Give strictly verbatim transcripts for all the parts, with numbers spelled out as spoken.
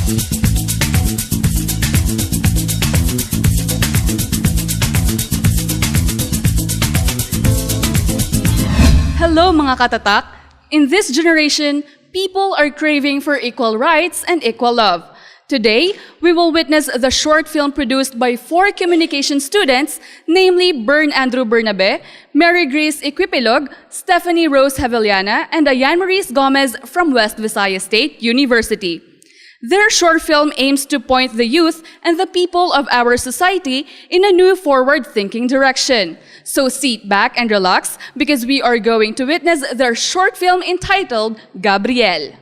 Hello, mga katatak! In this generation, people are craving for equal rights and equal love. Today, we will witness the short film produced by four communication students, namely Bern Andrew Bernabe, Mary Grace Equipilog, Stephanie Rose Javellana, and Ayan Maurice Gomez from West Visayas State University. Their short film aims to point the youth and the people of our society in a new forward-thinking direction. So sit back and relax because we are going to witness their short film entitled Gabriel.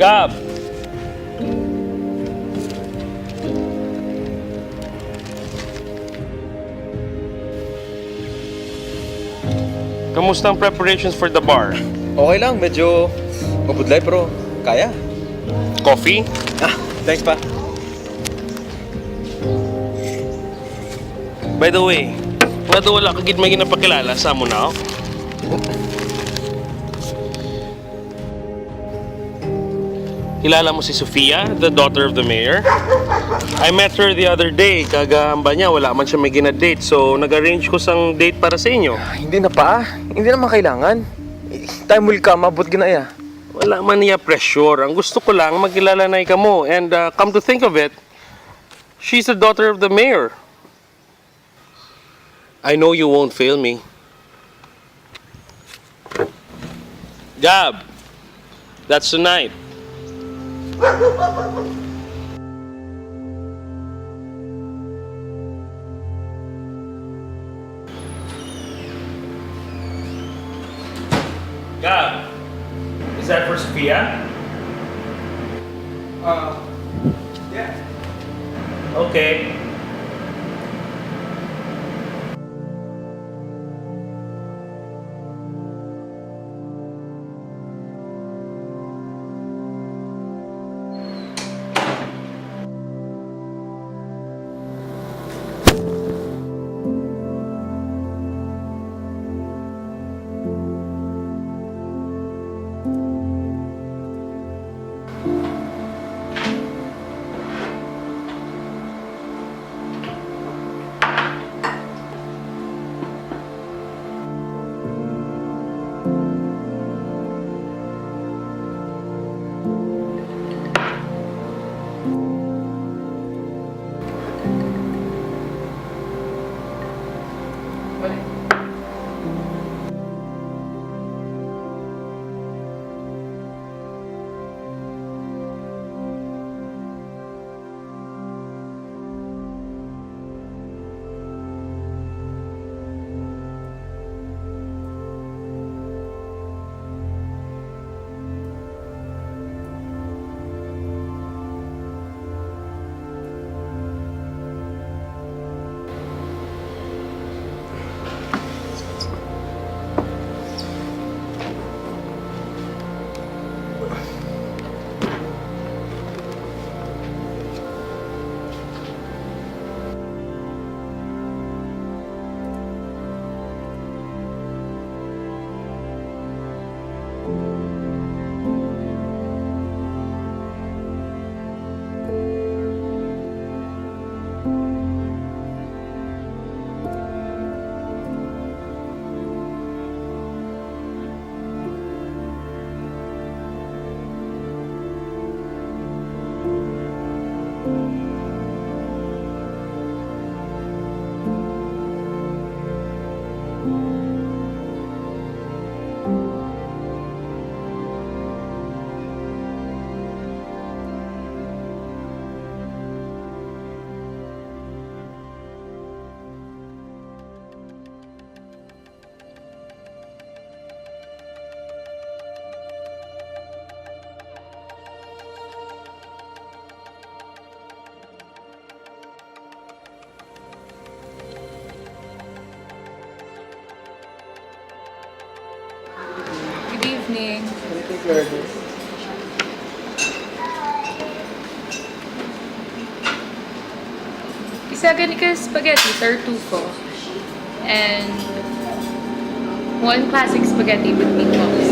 Gab! Kamusta ang preparations for the bar? Okay lang, medyo mabudlay pero kaya. Coffee? Ah, thanks pa. By the way, nga daw wala ka gid may ginapakilala sa amo na, oh. Kilala mo si Sofia, the daughter of the mayor? I met her the other day, kag, ah, ang ba niya, wala man siya may gina-date, so nag-arrange ko sang date para sa inyo. Hindi na pa. Hindi naman kailangan. Time will come, abot ginaya. Wala man niya pressure. Ang gusto ko lang, magkilala na kamo. And, ah, come to think of it, she's the daughter of the mayor. I know you won't fail me. Gab, that's tonight. Gab, is that for Sophia? Uh, yeah. Okay. Isa gani ka spaghetti, tartufo, and one classic spaghetti with meatballs.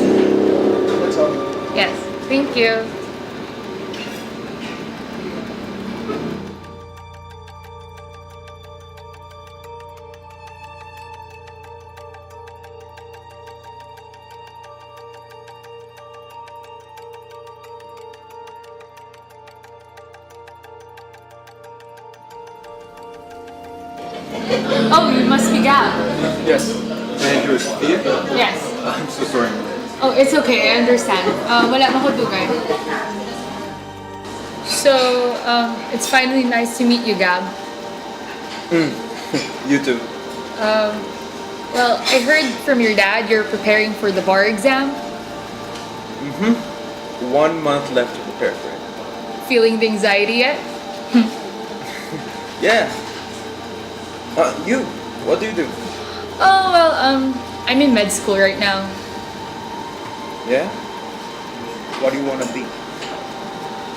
That's all. Yes, thank you. Oh, you must be Gab. Yes. Andrew, Steve? Yes. I'm so sorry. Oh, it's okay. I understand. Uh, wala man ko dugay. So, um, it's finally nice to meet you, Gab. Mm. You too. Um, well, I heard from your dad you're preparing for the bar exam. Mm-hmm. One month left to prepare for it. Feeling the anxiety yet? Yeah. Uh, you, what do you do? Oh, well, um, I'm in med school right now. Yeah? What do you wanna be?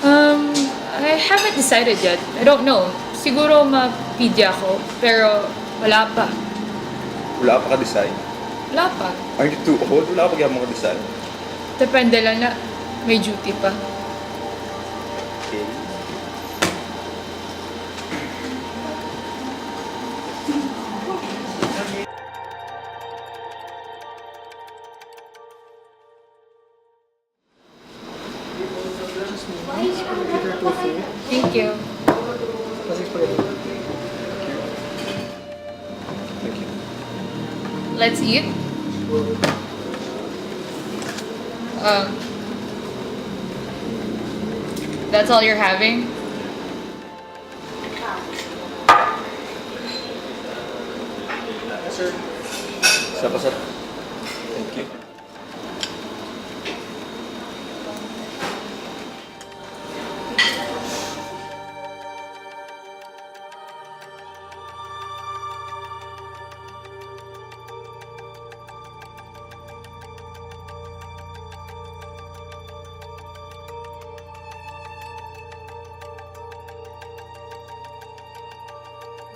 Um, I haven't decided yet. I don't know. Siguro ma-pedia ako, pero wala pa. Wala pa ka decide? Wala pa. Are you too old? Wala pa gyapon ka decide? Depende lang na may duty pa. Okay. Thank you. Let's eat. Um, that's all you're having? Isa pa, sir. Thank you.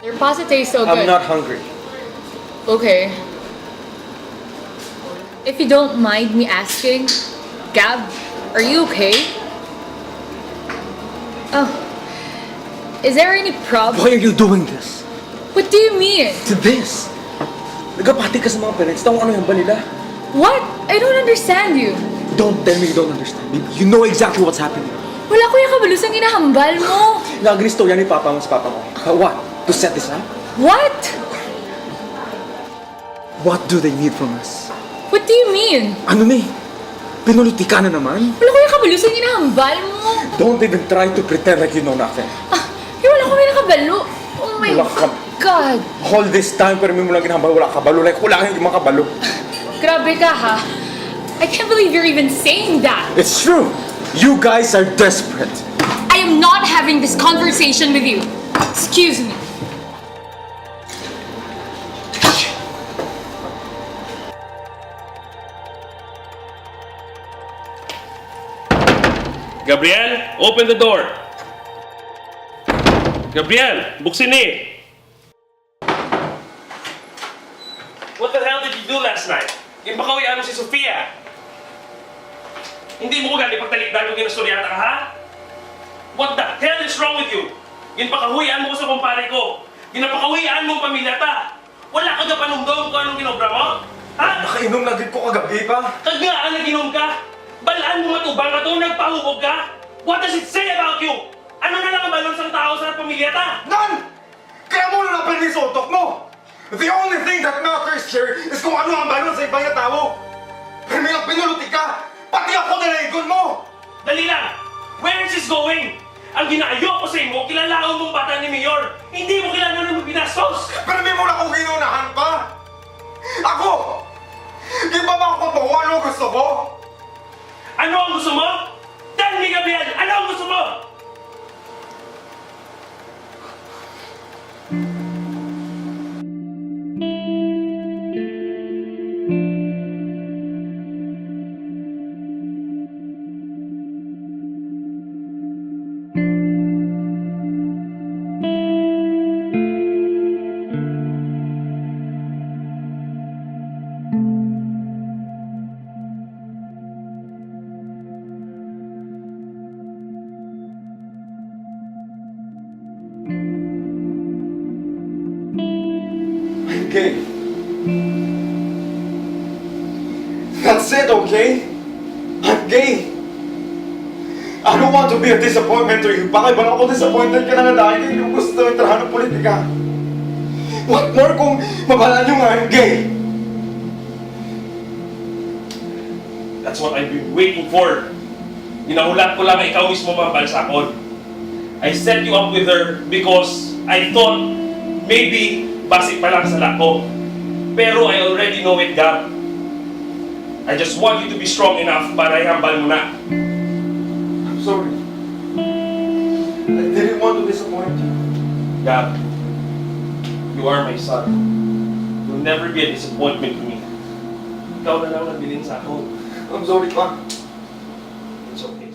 Their pasta tastes so good. I'm not hungry. Okay. If you don't mind me asking, Gab, are you okay? Oh. Is there any problem? Why are you doing this? What do you mean? To this. Nagapati ka sa mga parents, taong ano yung balila? What? I don't understand you. Don't tell me you don't understand. You know exactly what's happening. Wala ko yung kabalo sa ginahambal mo. Nag-istorya ni Papa mo sa Papa ko. What? To set this up? What? What do they need from us? What do you mean? Ano ni? Pinulitika na naman? Wala ko yung kabalo sa ginahambal mo. Don't even try to pretend like you know nothing. Ah, eh, wala ko yung kabalo. Oh my God. All this time, pero may mo lang ginahambal, wala ka kabalo. Like, wala kang mga kabalo. Grabe ka, ha? I can't believe you're even saying that. It's true. You guys are desperate. I am not having this conversation with you. Excuse me. Gabriel, open the door. Gabriel, buksi ni. What the hell did you do last night? Ginpakahuy-an mo si Sofia. Hindi mo ko gani pagtalikdan kung ginastorya ta ka, ha? What the hell is wrong with you? Ginpakahuy-an mo ko sa kumpare ko. Ginapakahuy-an mo ang pamilya ta. Wala ka gapanumdom kung anong ginobra mo? Ha? Nakainom na gid ko kagabi pa. Kag nga ang nag-inom ka, bal-an mo matubang ka to, nagpahubog ka. What does it say about you? Ano na lang ang balon sang tao sa pamilya ta? None! Kaya mo na napildi sa utok mo! The only thing that matters here is kung ano ang balon sa ibang nga tawo. Pero may nagpinulotik ka, pati ako nalaigon mo! Dali lang! Where is this going? Ang ginaayo ko sa imo, kilalaon mong bata ni Mayor. Hindi mo kilala na mo binastos! Pero may mula kong ginunahan pa! Ako! Di ba ba ako kung ano gusto ko? Ano ang gusto mo? Tell me, Gabriel, ano ang gusto mo? That's it, okay? I'm gay. I don't want to be a disappointment to you. Baka iba ako disappointed ka na nga dahil hindi ko gusto yung trabaho ng politika. What more kung mabala nyo nga I'm gay? That's what I've been waiting for. Ginahulat ko lang nga ikaw mismo mambal sa akon. I set you up with her because I thought maybe basi pa lang sa lako. Pero I already know it, Gab. I just want you to be strong enough para ihambal mo na. I'm sorry. I didn't want to disappoint you. Gab, you are my son. You'll never be a disappointment to me. Ikaw na lang nabilin sa ako. I'm sorry, Pa. It's okay.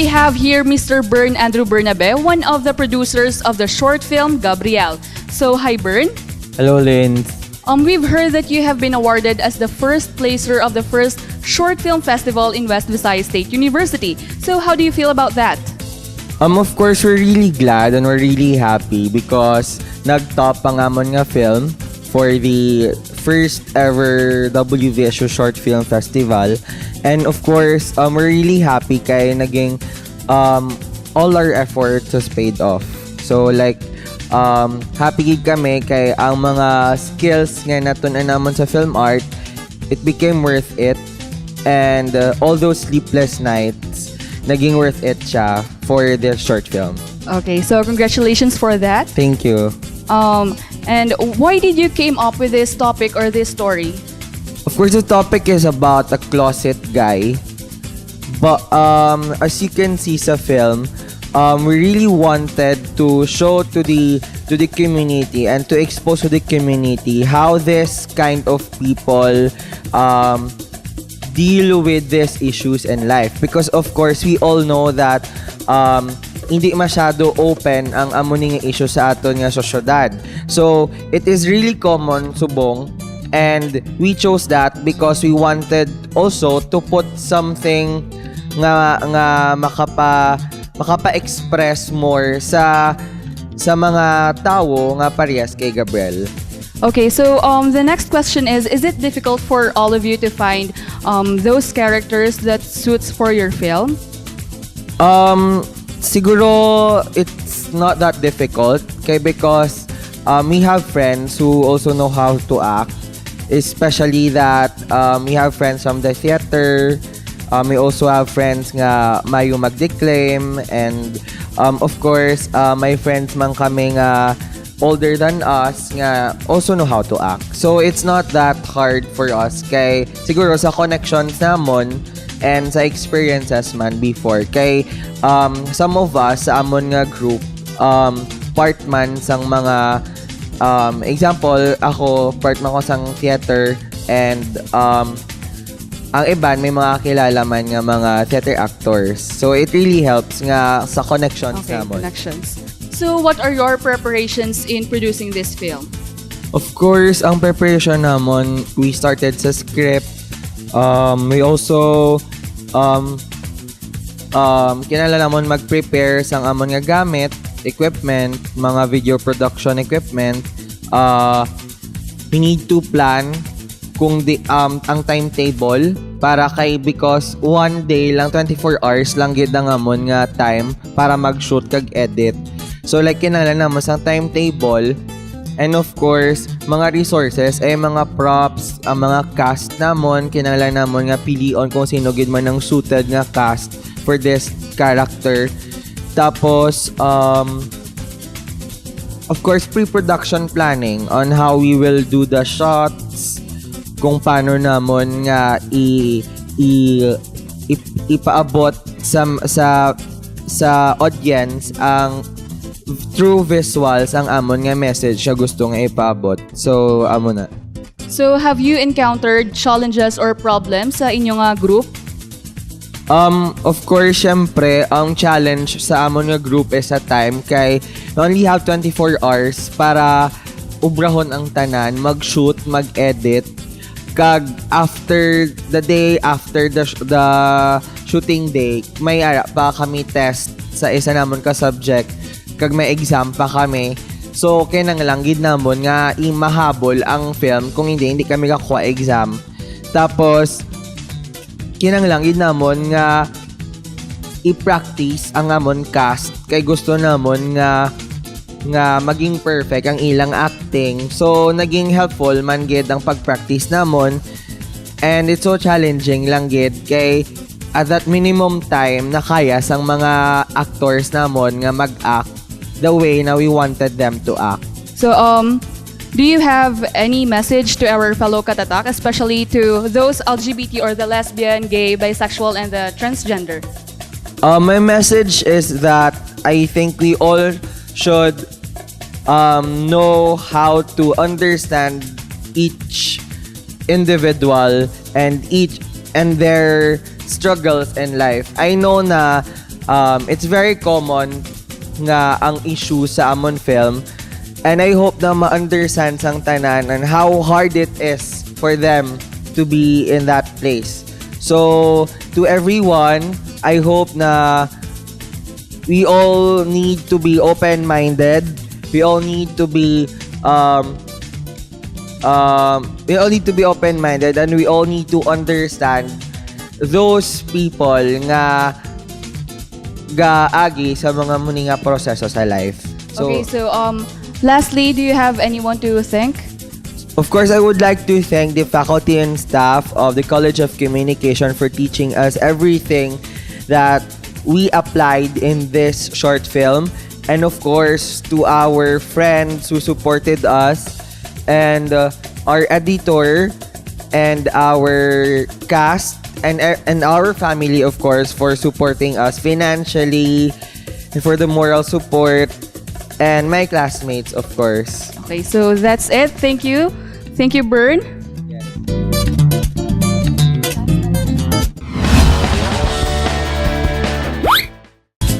We have here Mister Bern Andrew Bernabe, one of the producers of the short film Gabriel. So, hi, Bern. Hello, Lynn. Um, we've heard that you have been awarded as the first placer of the first short film festival in West Visayas State University. So, how do you feel about that? Um, of course, we're really glad and we're really happy because nag-top ang amon nga film for the first ever W V S U Short Film Festival. And of course, um, we're really happy kay naging um, all our efforts has paid off. So like, um, happy gid kami kay ang mga skills nga natun-an namon sa film art, it became worth it. And uh, all those sleepless nights, naging worth it siya for the short film. Okay, so congratulations for that. Thank you. Um, and why did you came up with this topic or this story? Of course, the topic is about a closet guy. But um, as you can see sa film, um, we really wanted to show to the to the community and to expose to the community how this kind of people um, deal with these issues in life. Because of course, we all know that um, hindi masyado open ang amo ni nga issue sa aton nga sosyedad. So, it is really common subong, and we chose that because we wanted also to put something nga nga makapa makapa-express more sa sa mga tawo nga parehas kay Gabriel. Okay, so um, the next question is: is it difficult for all of you to find um, those characters that suits for your film? Um, siguro it's not that difficult kay because um, we have friends who also know how to act, especially that um, we have friends from the theater. Um, we also have friends nga mayo mag-declaim, and um, of course, uh, may friends man kami nga older than us nga also know how to act. So it's not that hard for us kay siguro sa connections namon and sa experiences man before. Kay um, some of us sa amon nga group, um, part man sang mga um, example, ako part man ko sang theater, and um, ang iban may mga kilala man nga mga theater actors. So it really helps nga sa connections Okay, namon. Connections. So, what are your preparations in producing this film? Of course, ang preparation namon, we started sa script. Um, we also um, um, kinahanglan namon mag-prepare sang amon nga gamit, equipment, mga video production equipment. Uh, we need to plan kung di um, ang timetable para kay because one day lang, twenty-four hours lang gid ang amon nga time para mag-shoot kag edit. So like kinahanglan namon sang timetable, and of course mga resources, ay mga props, ang mga cast namon, kinahanglan namon nga pilion kung sino gid man ang suited nga cast for this character. Tapos um of course, pre-production planning on how we will do the shots, kung paano namon nga i, i, i ipaabot sa sa sa audience ang through visuals ang amon nga message nga gusto nga ipaabot. So amo na. So, have you encountered challenges or problems sa inyo nga group? Um, of course, syempre, ang challenge sa amon nga group is sa time kay we only have twenty-four hours para ubrahon ang tanan, mag-shoot, mag-edit. Kag after the day, after the sh- the shooting day, may ara pa kami test sa isa namon ka subject, kag may exam pa kami. So, kinahanglan gid namon nga imahabol ang film, kung hindi, hindi kami kakuha exam. Tapos, kinahanglan gid namon nga i-practice ang amon cast kay gusto namon nga nga maging perfect ang ilang acting. So naging helpful man gid ang pag-practice namon, and it's so challenging lang gid kay at that minimum time na kaya sang mga actors namon nga mag-act the way na we wanted them to act. So, um, do you have any message to our fellow Katatak, especially to those L G B T or the lesbian, gay, bisexual, and the transgender? Uh, my message is that I think we all should um, know how to understand each individual and each and their struggles in life. I know na Um, it's very common nga ang issue sa amon film, and I hope na ma-understand sang tanan and how hard it is for them to be in that place. So, to everyone, I hope na we all need to be open-minded. We all need to be um, um, we all need to be open-minded, and we all need to understand those people nga gaagi sa mga muni nga proseso sa life. So, Okay, so um, lastly, do you have anyone to thank? Of course, I would like to thank the faculty and staff of the College of Communication for teaching us everything that we applied in this short film. And of course, to our friends who supported us, and uh, our editor, and our cast, and, and our family, of course, for supporting us financially, and for the moral support, and my classmates, of course. Okay, so that's it. Thank you. Thank you, Bern.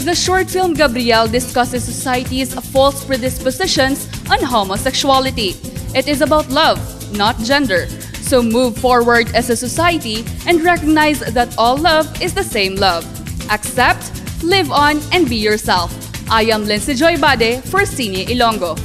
The short film Gabriel discusses society's false predispositions on homosexuality. It is about love, not gender. So move forward as a society and recognize that all love is the same love. Accept, live on, and be yourself. I am Lindsay Joy Bade for Cine Ilonggo.